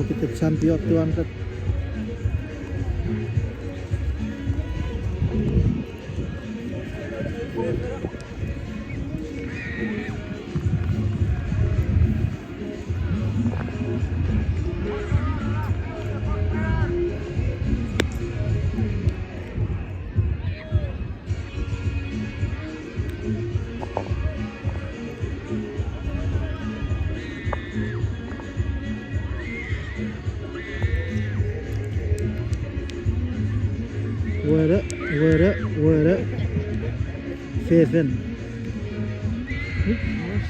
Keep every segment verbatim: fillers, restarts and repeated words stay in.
Ita champion two hundred. Wene, wene, wene. Fefin.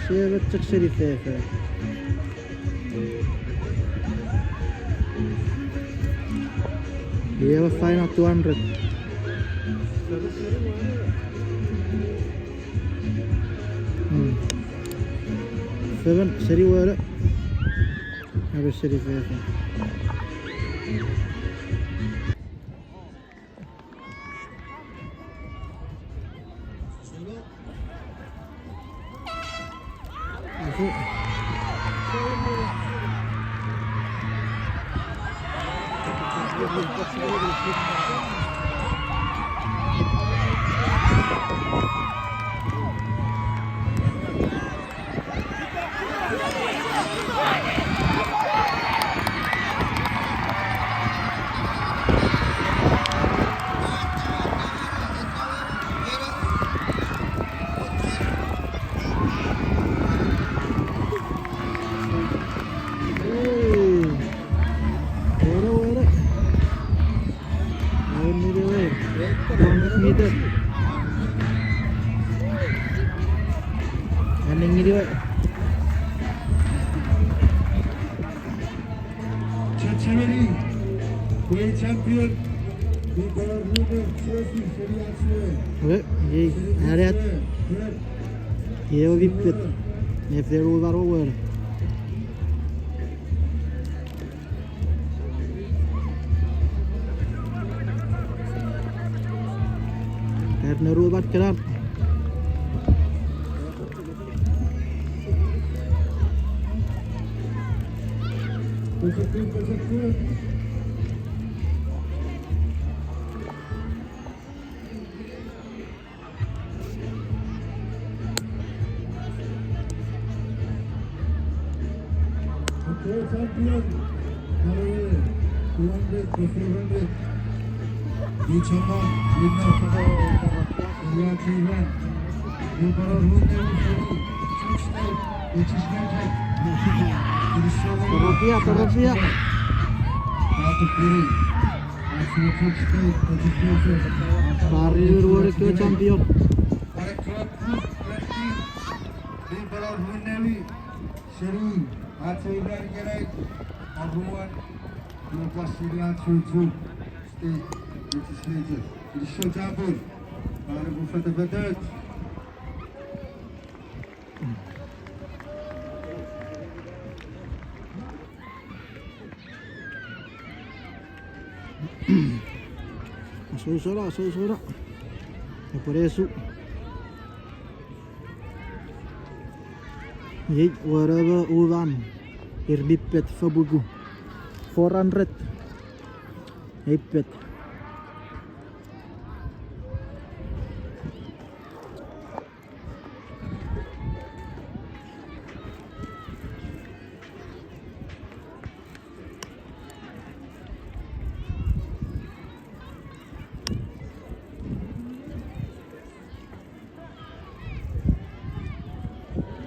Seven chok seni fefin. Iwe final two hundred. Hmm. Seven seni wene. Ape seni fefin. Wene, wene. Aunire we. One hundred meter. Anengini we. Chechemeni, we champion, we power winner trophy, seni ach we. Okay, yay, arat. Yay, we pipet. Ne fleru baro we. Kat ne rubat kenan. Champion, two hundred to four hundred. Ni chama, winner. Iwe, iwe. Ni paro, winner, winner. Torofia, torofia. Pari wor kewe champion. Seni ach ei ran ikenai, aruan, Nupasirian Chuchu State Legislature. Kinisou chapur, pare pwe fatafatoch. Asousona, asousona. Epwe nesu. Iei, whatever, uwan. Ir mi pet fopuku. Four hundred. Ei pet.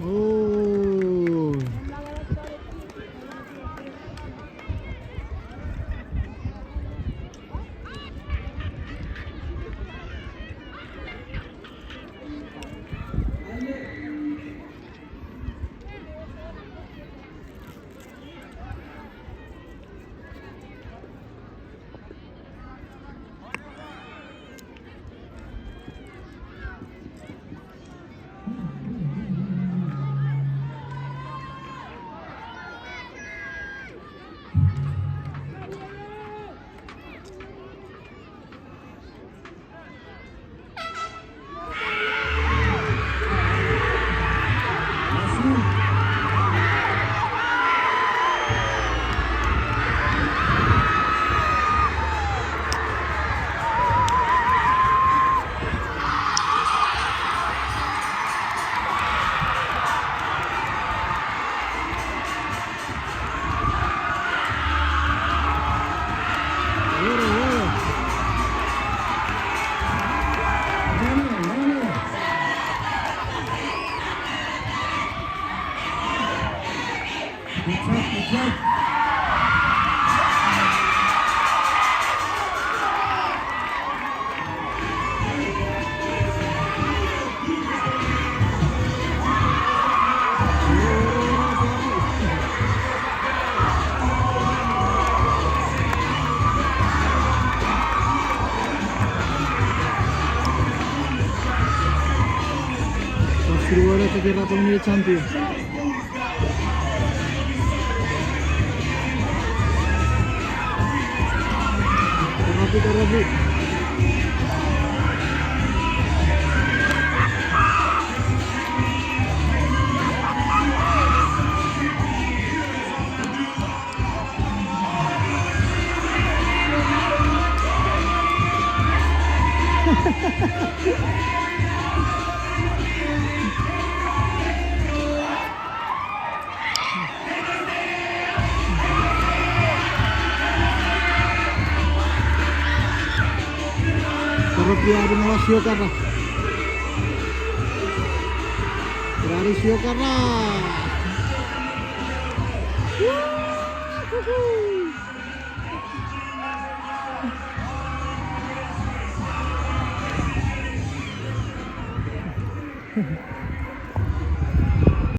Oh. Osirwara tepera tongeni champion. Karapu, karapu. Koropu a pun aua siokara. Koropu siokara.